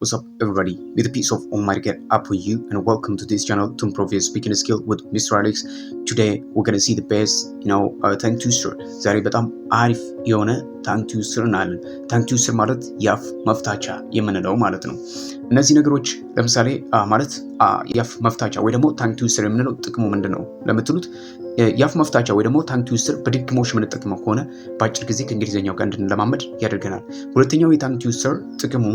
What's up, everybody? May the peace of Almighty God upon you and welcome to this channel to improve your speaking skill with Mr. Alex. Today we're gonna see the best tongue twister. ዛሬ በጣም አሪፍ የሆነ tongue twister እናያለን። Tongue twister ማለት የአፍ መፍታቻ የምንለው ማለት ነው። እነዚህ ነገሮች ለምሳሌ ማለት የአፍ መፍታቻ ወይ ደግሞ tongue twister የምንለው ጥቅሙ ምንድን ነው ለምትሉት፣ የአፍ መፍታቻ ወይ ደግሞ tongue twister በድግግሞሽ የምንጠቀመው ከሆነ በአጭር ጊዜ ከእንግሊዝኛው ጋር እንድንለማመድ ያደርገናል። ሁለተኛው የ tongue twister ጥቅሙ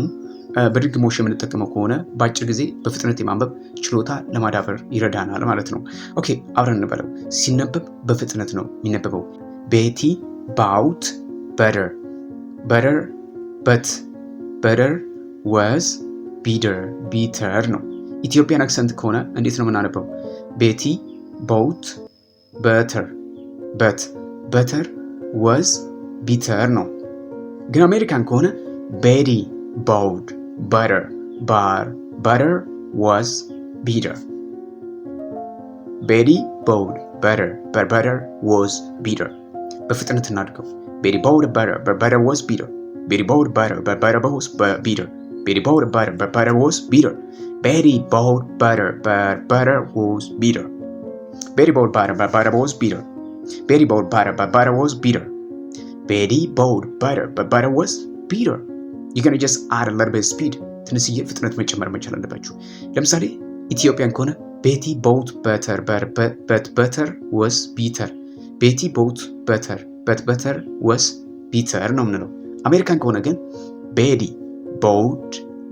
በድግግሞሽ የምንጠቀመው ከሆነ በአጭር ጊዜ በፍጥነት የማንበብ ችሎታ ለማዳበር ይረዳናል ማለት ነው። Okay፣ አብረን እንበለው። ሲነበብ በፍጥነት ነው የሚነበበው። Betty bought butter butter but butter was bitter bitter ነው። Ethiopian accent ከሆነ እንዴት ነው የምናነበው? Betty bought butter but butter was bitter ነው። ግን አሜሪካን ከሆነ Betty bought butter but butter was bitter. Betty bought butter but butter was bitter. በፍጥነት እናድርገው። Betty bought butter but butter was bitter. Betty bought butter but butter was bitter. Betty bought butter but butter was bitter. Betty bought butter but butter was bitter. Betty bought butter but butter was bitter. Betty bought butter but butter was bitter. Betty bought butter but butter was bitter. You gonna just add a little bit speed. ትንሽዬ ፍጥነት መጨመር መቻል አለባችሁ። ለምሳሌ Ethiopian ከሆነ Betty bought butter but butter was bitter. Betty bought butter but butter was bitter ነው የምንለው። አሜሪካን ከሆነ ግን Betty bought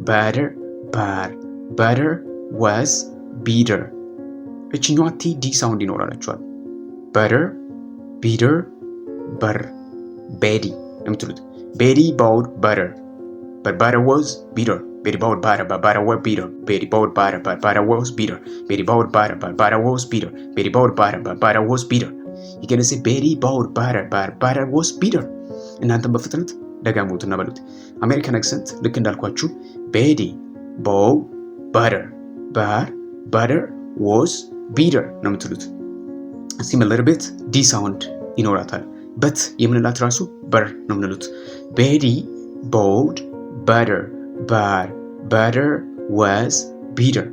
butter but butter was bitter። እችኛዋ T D sound ይኖራላችኋል። Butter, bitter, በር Betty የምትሉት። Betty bought butter but butter was bitter. Betty bought butter, but butter was bitter. Betty bought butter, but butter was bitter. Betty bought butter, but butter was bitter. Betty bought butter, but butter was bitter. You gonna say "Betty bought butter, but butter was bitter." እናንተም በፍጥነት ደጋግሙት እና በሉት። American accent ልክ እንዳልኳችሁ "Betty bought butter, but butter was bitter" ነው የምትሉት። እዚህም little bit D sound ይኖራታል። But የምንላት ራሱ በር ነው የምንሉት። Betty bought butter, but butter was bitter.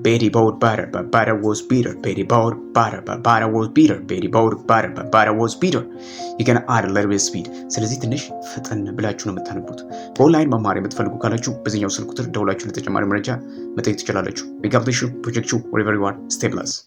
Betty bought butter, but butter was bitter. Betty bought butter, but butter was bitter. Betty bought butter, but butter was bitter. You gonna add a little bit speed. ስለዚህ ትንሽ ፈጠን ብላችሁ ነው የምታነቡት። በኦንላይን መማር የምትፈልጉ ካላችሁ በዚህኛው ስልክ ቁጥር ደውላችሁ ለተጨማሪ መረጃ መጠየቅ ትችላላችሁ። May God bless you, protect you wherever you are. Stay blessed.